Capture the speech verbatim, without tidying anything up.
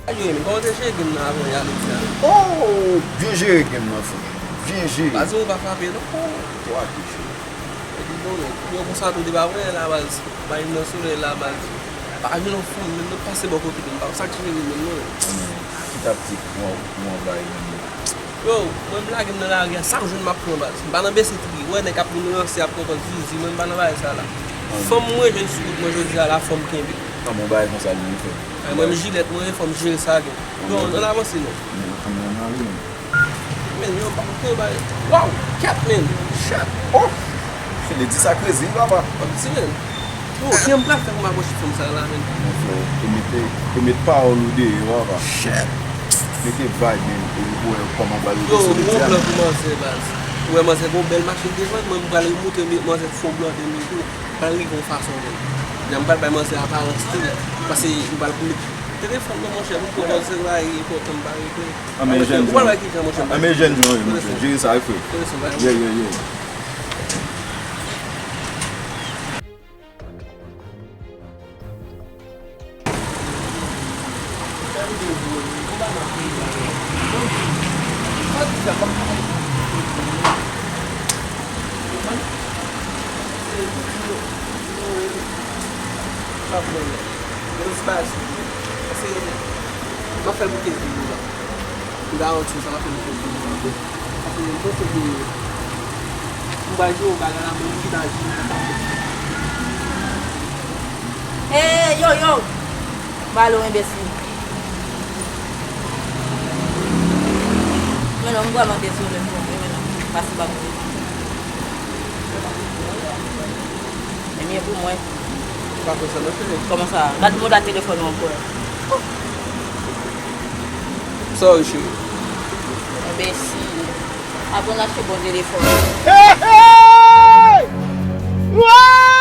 Yo, men kòman te jere game nan avan yè jodi a? Oh, byen jere game nan, frè. Byen jere. Baz, ou pa frape, non? Oh, twa de, cheri. Epi, bon, yo konsa tou, te pa vre la, baz. Bay nan solèy la, baz. Pa jwenn yon fanm, menm nan pase bò kote, menm pa sa k jere, menm, non. Ki taktik pou anvayi menm? Yo, mwen m lage m nan lari a, sak jwenn m ap pran, baz. M pa nan bese tri, wè nèg ap vin ranse, ap pran kòd zizi, mwen m pa nan bagay sa la. Fanm mwen jwenn sou wout mwen jodi a la, fanm kenbe. Nan bon bagay konsa li menm frè. Ay, mwen m jilèt mwen, fò m jere sa gen. Yo, ann avanse non. Men, ann ale, men. Men, yo, pa m te bay. Waw, kèt, men. Shit. Oh! Fini di sa krezi, papa. Pap di, men. Yo, kiyè m pral fè pou m apwoche fanm sa la, men? Mon frè, ou mete, ou met pawòl ou deyò, papa. Shit. Mete vibe, men, epi pou wè kòman pral rete sou leti a. Yo, m gon plan pou manzè, baz. Ou wè manzè gon bèl machin devan, mwen m pral montre manzè fon blan de men tou. Pral rive yon fason, men. Jan m pral bay manzè aparans tou. Pase m pral met telefòn nan, monchè, pou m pran manzè la, e enpòtan m pa regle. Anben, jèn jan. Ou pral wè kijan, monchè. Anben, jèn jan, wi, monchè. Jere sa, wi, frè. Yeah, yeah, yeah. M ap fè l pou kenz mil dola. M garanti w sa, m ap fè l pou kenz mil dola. Paske mwen se ke m pral jwe yon bagay la, mwen ki ta jwe. Hey, yo, yo! Balo, enbesil. Men non, m vrèman dezole pou ou, men non, pase pa mwen. Ebyen, pou mwen. Ou pa fè sa non, cheri. Kòman sa? Gad mòd a telefòn ou ankò. Sorry, cheri. Enbesil. Aprann achte bon telefòn. Hey, hey! Wow!